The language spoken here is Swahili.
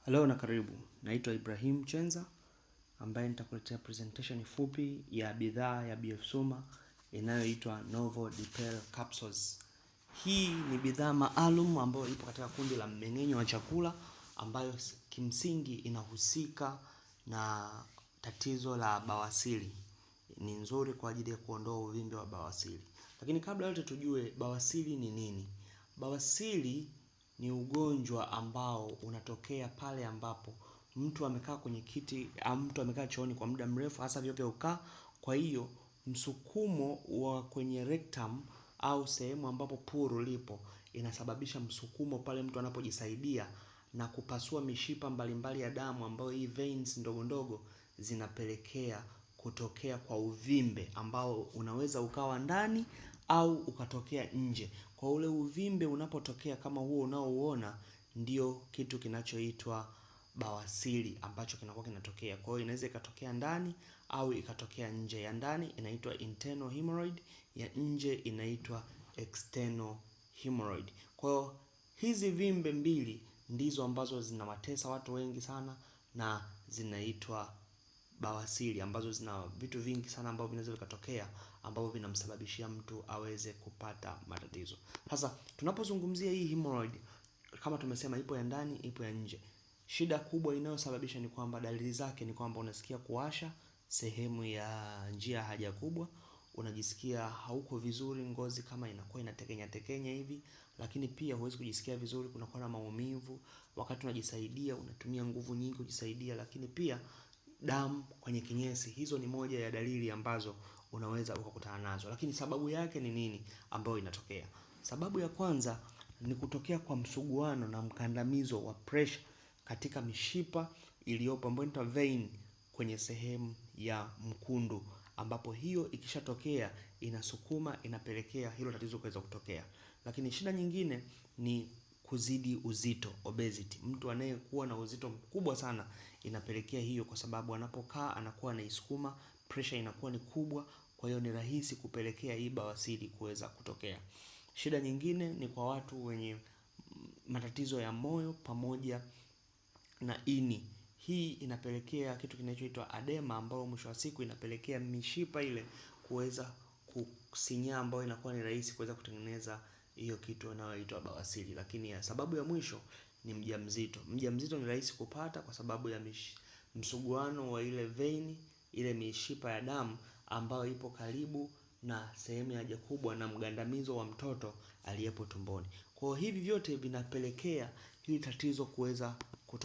Hello na karibu. Naitwa Ibrahim Chenza ambaye nitakuletea presentation fupi ya bidhaa ya BF Suma inayoitwa Novo Dipel Capsules. Hii ni bidhaa maalum ambayo ipo katika kundi la mmeng'enyo wa chakula ambayo kimsingi inahusika na tatizo la bawasiri. Ni nzuri kwa ajili ya kuondoa uvimbe wa bawasiri. Lakini kabla yote tujue bawasiri ni nini? Bawasiri ni ugonjwa ambao unatokea pale ambapo mtu amekaa kwenye kiti au mtu amekaa chooni kwa muda mrefu, hasa vyoo vya kukaa. Kwa hiyo msukumo wa kwenye rectum au sehemu ambapo puru lipo inasababisha msukumo pale mtu anapojisaidia na kupasua mishipa mbalimbali ya damu ambayo hii veins ndogo ndogo zinapelekea kutokea kwa uvimbe ambao unaweza ukawa ndani au ukatokea nje. Kwa ule uvimbe unapotokea kama huo unaouona, ndio kitu kinachoitwa bawasiri ambacho kinakuwa kinatokea. Kwa hiyo inaweza ikatokea ndani au ikatokea nje. Ya ndani inaitwa internal hemorrhoid, ya nje inaitwa external hemorrhoid. Kwa hiyo hizi vimbe mbili ndizo ambazo zinawatesa watu wengi sana na zinaitwa bawasiri ambazo zina vitu vingi sana ambavyo vinaweza vikatokea ambavyo vinamsababishia mtu aweze kupata matatizo. Sasa tunapozungumzia hii hemorrhoid, kama tumesema ipo ya ndani, ipo ya nje. Shida kubwa inayosababisha ni kwamba dalili zake ni kwamba unasikia kuwasha sehemu ya njia ya haja kubwa, unajisikia hauko vizuri, ngozi kama inakuwa inatekenya tekenya hivi, lakini pia huwezi kujisikia vizuri, kunakuwa na maumivu wakati unajisaidia, unatumia nguvu nyingi kujisaidia, lakini pia damu kwenye kinyesi. Hizo ni moja ya dalili ambazo unaweza ukakutana nazo. Lakini sababu yake ni nini ambayo inatokea? Sababu ya kwanza ni kutokea kwa msuguano na mkandamizo wa pressure katika mishipa iliyopo ambayo inaitwa vein kwenye sehemu ya mkundu, ambapo hiyo ikishatokea inasukuma inapelekea hilo tatizo kuweza kutokea. Lakini shida nyingine ni kuzidi uzito, obesity. Mtu anayekuwa na uzito mkubwa sana inapelekea hiyo, kwa sababu anapokaa anakuwa anaisukuma, pressure inakuwa ni kubwa, kwa hiyo ni rahisi kupelekea hii bawasiri kuweza kutokea. Shida nyingine ni kwa watu wenye matatizo ya moyo pamoja na ini. Hii inapelekea kitu kinachoitwa adema, ambayo mwisho wa siku inapelekea mishipa ile kuweza kusinyaa, ambayo inakuwa ni rahisi kuweza kutengeneza hiyo kitu inayoitwa bawasiri. Lakini ya sababu ya mwisho ni mjamzito. Mjamzito ni rahisi kupata kwa sababu ya msuguano wa ile veini, ile mishipa ya damu ambayo ipo karibu na sehemu ya haja kubwa na mgandamizo wa mtoto aliyepo tumboni. Kwa hivi vyote vinapelekea hili tatizo kuweza